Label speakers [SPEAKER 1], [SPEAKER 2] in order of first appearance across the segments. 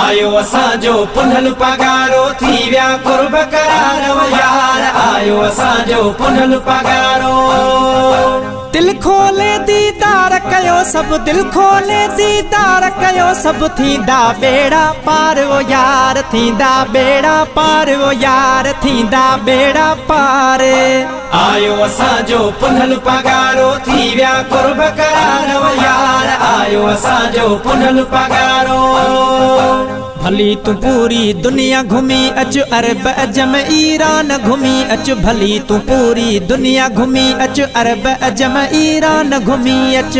[SPEAKER 1] آيو اسان جو پنهل پاڳارو، ٿي ويا قرب قرار او يار، آيو اسان جو پنهل پاڳارو.
[SPEAKER 2] دل کولي ديدار ڪيو سڀ، دل کولي ديدار ڪيو سڀ، ٿيندا ٻيڙا پار او يار، ٿيندا ٻيڙا پار او يار، ٿيندا ٻيڙا پار.
[SPEAKER 1] آيو اسان جو پنهل پاڳارو، ٿي ويا قرب قرار او يار، آيو اسان جو پنهل پاڳارو.
[SPEAKER 2] ڀلي تون پوري دنيا گهمي اچ، عرب عجم ايران گهمي اچ، ڀلي تون پوري دنيا گهمي اچ، عرب عجم ايران گهمي اچ،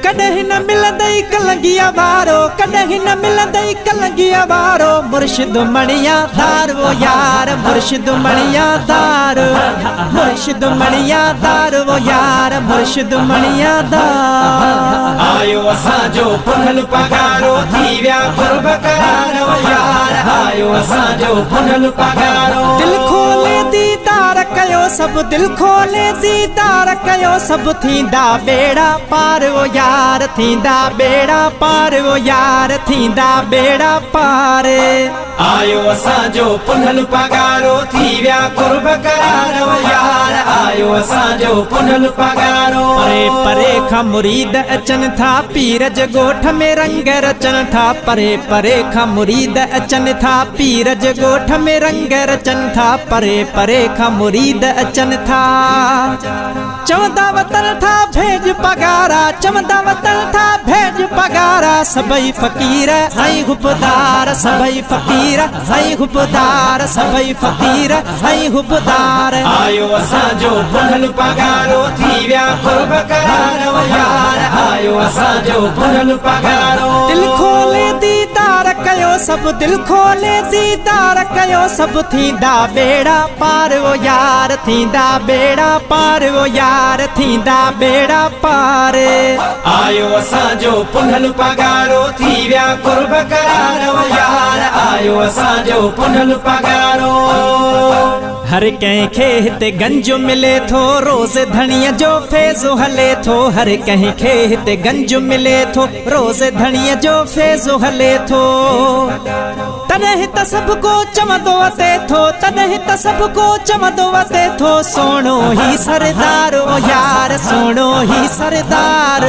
[SPEAKER 2] ڪڏهن نه ملندئي ڪلنگيء وارو، ڪڏهن نه ملندئي ڪلنگيء وارو، مرشد مڻيا دار او يار، مرشد مڻيا دار، مرشد مڻيا دار او يار، مرشد مڻيا دار.
[SPEAKER 1] آيو اسان جو پنهل پاڳارو، ٿي ويا قرب قرار او يار، آيو اسان جو پنهل پاڳارو.
[SPEAKER 2] دل کولي ديدار ڪيو سڀ، دل کولي ديدار ڪيو سڀ، ٿيندا ٻيڙا پار او يار، ٿيندا ٻيڙا پار او يار، ٿيندا ٻيڙا پار.
[SPEAKER 1] آيو اسان جو پنهل پاڳارو، ٿي ويا قرب قرار او يار، آيو اسان جو پنهل پاڳارو.
[SPEAKER 2] پري پري کان مريد اچن ٿا، پير جي ڳوٺ ۾ رنگ رچن ٿا، پري پري کان مريد اچن ٿا، پير جي ڳوٺ ۾ رنگ رچن ٿا، پري پري کان مريد اچن ٿا، چوندا وطن ٿا ڀيڄ پگارا، چوندا وطن ٿا ڀيڄ پگارا، سڀئي فقير ۽ حبدار، سڀئي فقير ۽ حبدار، سڀئي فقير ۽ حبدار.
[SPEAKER 1] آيو اسان جو پنهل پاڳارو، ٿي ويا قرب قرار او يار، آيو اسان جو پنهل پاڳارو.
[SPEAKER 2] دل کولي ديدار ڪيو سڀ، دل کولي ديدار ڪيو سڀ، ٿيندا ٻيڙا پار او يار، ٿيندا ٻيڙا پار او يار، ٿيندا ٻيڙا پار.
[SPEAKER 1] آيو اسان جو پنهل پاڳارو، ٿي ويا قرب قرار او يار، آيو اسان جو پنهل پاڳارو.
[SPEAKER 2] هر ڪنهن کي هتي گنج ملي ٿو، روز ڌڻيء جو فيض هلي ٿو، هر ڪنهن کي هتي گنج ملي ٿو، روز ڌڻيء جو فيض هلي ٿو، تڏهن ته سڀ ڪو چوندو وتي ٿو، تڏهن ته سڀ ڪو چوندو وتي ٿو، سهڻو هي سردار او يار، سهڻو هي سردار،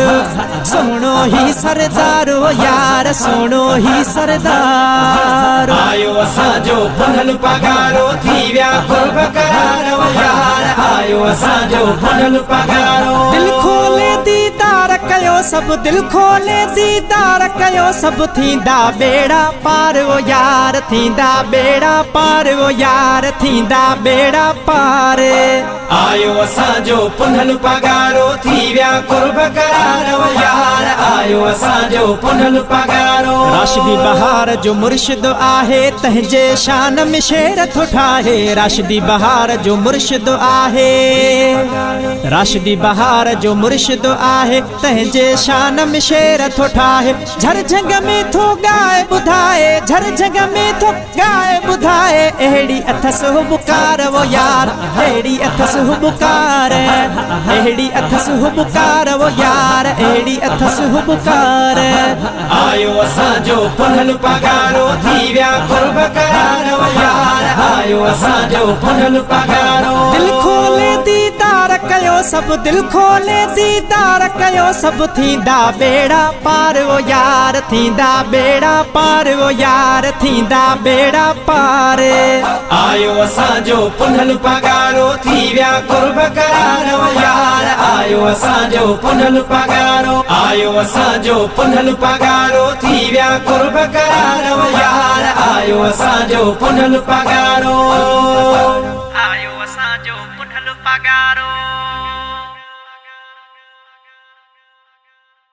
[SPEAKER 2] سهڻو هي سردار او يار، سهڻو هي سردار.
[SPEAKER 1] آيو اسان جو پنهل پاڳارو، ٿي ويا قرب قرار او يار، آيو اسان جو پنهل پاڳارو.
[SPEAKER 2] دل کولي ديدار ڪيو سڀ، دل کولي ديدار ڪيو سڀ، ٿيندا ٻيڙا پار او يار، ٿيندا ٻيڙا پار او يار، ٿيندا ٻيڙا پار.
[SPEAKER 1] آيو اسان جو پنهل پاڳارو، ٿي ويا قرب قرار او يار، آيو اسان جو پنهل پاڳارو.
[SPEAKER 2] راشدي بهار جو مرشد آهي، تنهن جي شان ۾ شعر ٿو ٺاهي، راشدي بهار جو مرشد آهي، راشدي بهار جو مرشد آهي، تنهن جي شان ۾ شعر ٿو ٺاهي، جهر جهنگ ۾ ٿو ڳائي ٻڌائي، جهر جهنگ ۾ ٿو ڳائي ٻڌائي، اهڙي اٿس هٻڪار او يار، اهڙي اٿس هٻڪار، اهڙي اٿس هٻڪار او يار، اهڙي اٿس هٻڪار.
[SPEAKER 1] آيو اسان جو پنهل پاڳارو، ٿي ويا قرب قرار او يار، آيو اسان جو پنهل پاڳارو.
[SPEAKER 2] دل کولي ديدار ڪيو سڀ، دل کولي ديدار ڪيو سڀ، ٿيندا ٻيڙا پار او يار، ٿيندا ٻيڙا پار او يار، ٿيندا ٻيڙا پار.
[SPEAKER 1] آيو اسان جو پنهل پاڳارو، ٿي ويا قرب قرار او يار، آيو اسان جو پنهل پاڳارو، آيو اسان جو پنهل پاڳارو، ٿي ويا قرب قرار او يار، آيو اسان جو پنهل پاڳارو.
[SPEAKER 2] آيو اسان جو پنهل پاڳارو.